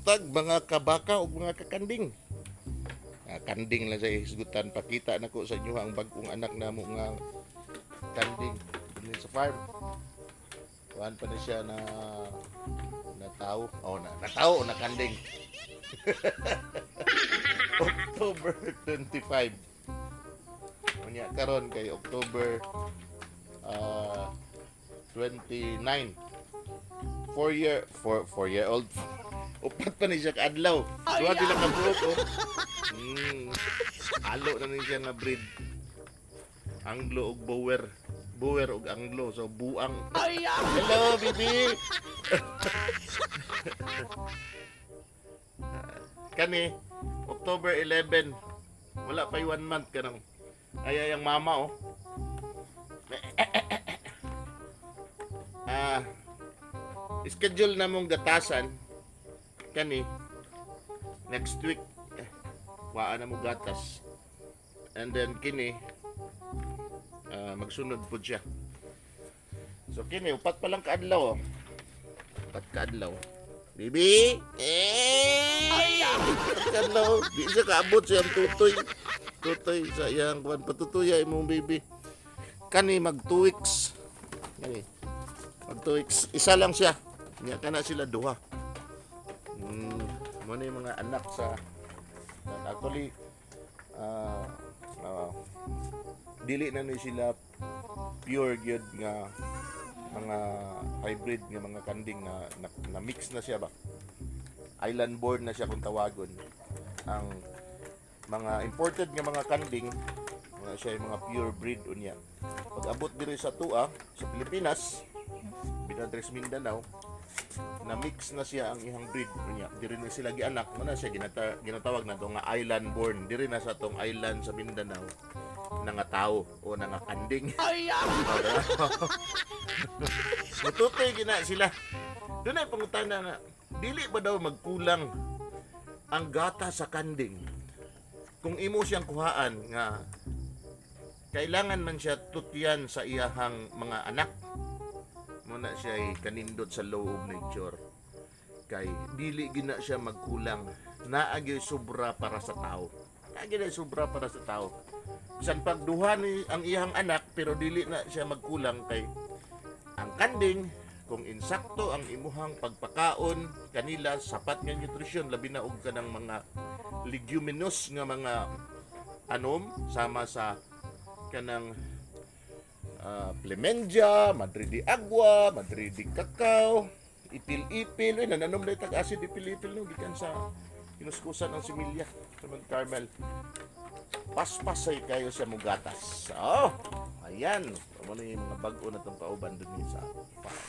Buntag, mga kabaka ug mga kakanding. Ah, kanding lang sa hisgutan. Pakita nako sa inyo ang bag-ong anak namo nga kanding dinhi sa farm. Kuan pa na siya na na tao. Oh, na, na tao o na kanding. October 25. Unya karon kay October 29. 4 year 4 4 year old. 4 pa ni siya kaadlaw. Duha sila ka buok oh. Halo na ni siya nga breed. Anglo ug Boer. Boer ug Anglo, so buang. Hello, baby. Kani October 11. Wala pa one month kanang. Ay ay ang mama oh. Ah, schedule na mong gatasan kani next week, eh, waan na mo gatas, and then kini magsunod po siya. So kini 4 pa lang kaadlaw oh. 4 kaadlaw, baby, eh, 4 kaadlaw, di siya kaabot sa iyang tutoy tutoy sa iyang kuan, patutuya imong baby. Kani mag 2 weeks, kani mag 2 weeks, isa lang siya. Nya kana sila duha. Mo na yung mga anak sa actually dili na ni sila pure gyud nga mga hybrid nga mga kanding na mix na siya ba. Island born na siya kung tawagon. Ang mga imported nga mga kanding, mga siya yung mga pure breed unya. Pag abot diri sa tua sa Pilipinas, Binadres Mindanao, na mix na siya ang ihang breed unya. Diri na sila gianak, mo na siya ginatawag na to nga island born. Diri na sa tong island sa Mindanao na nga tao o na nga kanding. Mututoy gina sila. Doon ay pangutana nga, dili ba daw magkulang ang gata sa kanding kung imo siyang kuhaan nga kailangan man siya tutyan sa iyahang mga anak? Muna siya ay kanindot sa law of nature. Kay dili gina siya magkulang. Naagyoy sobra para sa tao. Naagyoy sobra para sa tao. Bisan pagduha ni ang iyang anak, pero dili na siya magkulang kay ang kanding, kung insakto ang imuhang pagpakaon kanila, sapat nga nutrisyon, labi na og kanang mga leguminous nga mga anom sama sa kanang Plemendia, Madre de Agua, Madre de Cacao, ipil-ipil, ay nananom na itag acid ipil-ipil no, gikan sa kinuskusan ang similya sa Mount Carmel. Paspasay kayo sa mugatas. Oh, ayan. Amo na yung mga bag-o na tong kauban dun sa farm.